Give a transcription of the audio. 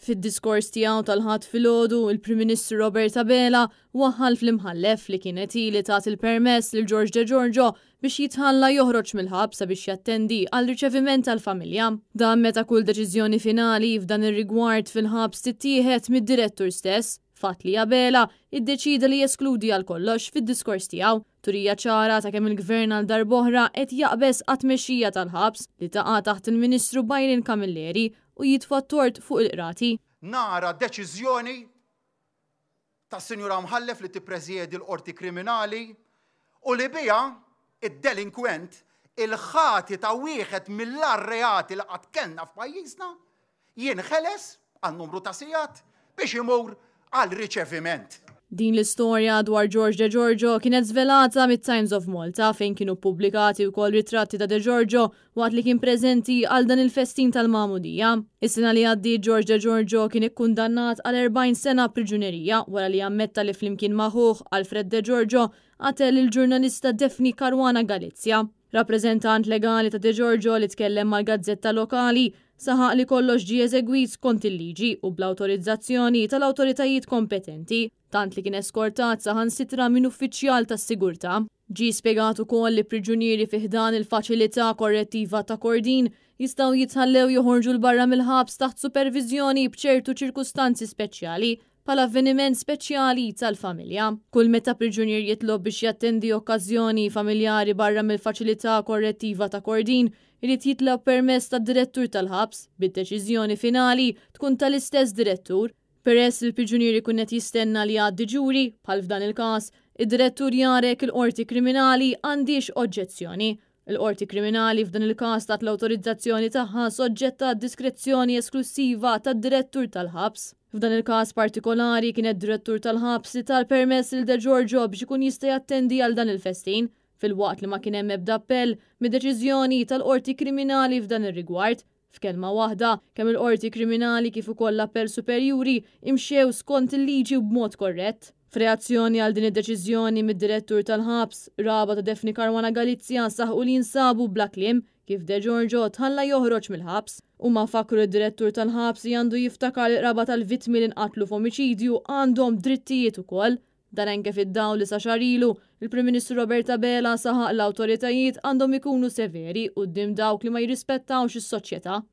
Fid-diskors tiegħu tal-Ħadd filgħodu, il-Prim Ministru Robert Abela waħħal fl-Imħallef li kienet hi li tat il-permess lil George Degiorgio biex jitħalla joħroġ mill-ħabs sabiex jattendi għal riċeviment tal-familja. Dan meta kull deċiżjoni finali f'dan ir-rigward fil-ħabs tittieħed mid-direttur stess, fatt li Abela iddeċieda li jeskludi għal kollox fid-diskors tiegħu. Turija ċara ta' kemm il-Gvern għal darb'oħra qed jaqbeż għat-tmexxija tal-ħabs li taqa' taħt il-Ministru Byron Camilleri u jitfa' t-tort fuq il-qrati. Nara deċiżjoni tas-Sinjura Mħallef li tippreżjedi l-Qorti Kriminali u li biha id-delinkwent, il-ħati ta' wieħed mill-agħar reati li qatt kellna f'pajjiżna, jinħeles għal numru ta' sigħat biex imur għal riċeviment. Din l-istorja dwar George Degiorgio kienet żvelata mit-Times of Malta fejn kienu ppubblikati wkoll ritratti ta' Degiorgio waqt li kien preżenti għal dan il-festin tal-magħmudija. Is-sena li għaddiet George Degiorgio kien ikkundannat għal 40 sena priġunerija wara li ammetta li flimkien ma' ħuh Alfred Degiorgio qatel lill-ġurnalista Daphne Caruana Galizia. Rappreżentant legali ta' Degiorgio li tkellem mal-gazzetta lokali saħaq li kollox ġie eżegwit skont il-liġi u bl-awtorizzazzjoni tal-awtoritajiet kompetenti, tant li kien eskortat saħansitra minn uffiċjal tas-sigurtà. Ġie spjegat ukoll li priġunieri fi ħdan il-faċilità korrettiva ta' Kordin jistgħu jitħallew joħorġu 'l barra mill-ħabs taħt superviżjoni b'ċertu ċirkustanzi speċjali bħala avveniment speċjali tal-familja. Kull meta priġunier jitlob biex jattendi okkażjoni familjari barra mill-faċilità korrettiva ta' Kordin, irid jitlob permess tad-direttur tal-ħabs, bid-deċiżjoni finali tkun tal-istess direttur. Peress li l-priġunier ikun qed jistenna li jgħaddi ġuri, bħal f'dan il-każ, id-direttur jara jekk il-qorti kriminali għandhiex oġġezzjoni. Il-Qorti Kriminali f'dan il-każ tat l-awtorizzazzjoni tagħha soġġetta għad-diskrezzjoni esklussiva tad-Direttur tal-Ħabs. F'dan il-każ partikolari kien d-Direttur tal-Ħabs li ta l-permess lil Degiorgio biex ikun jista' jattendi għal dan il-festin, filwaqt li ma kien hemm ebda appell mid-deċiżjoni tal-Qorti Kriminali f'dan ir-rigward. F'kelma waħda, kemm il-Qorti Kriminali kif ukoll l-Appell Superjuri imxew skont il-liġi u b'mod korrett. F'reazzjoni għal din id-deċiżjoni mid-Direttur tal-Ħabs, qraba ta' Daphne Caruana Galizia saħqu li jinsabu bla kliem kif Degiorgio tħalla joħroġ mill-ħabs. Huma fakkru lid-Direttur tal-Ħabs li għandu jiftakar li qraba tal-vittmi li nqatlu f'omiċidju għandhom drittijiet ukoll. Dan anke fid-dawl li sa xahar ilu, il-Prim Ministru Robert Abela saħaq l-awtoritajiet għandhom ikunu severi quddiem dawk li ma jirrispettawx is-soċjetà.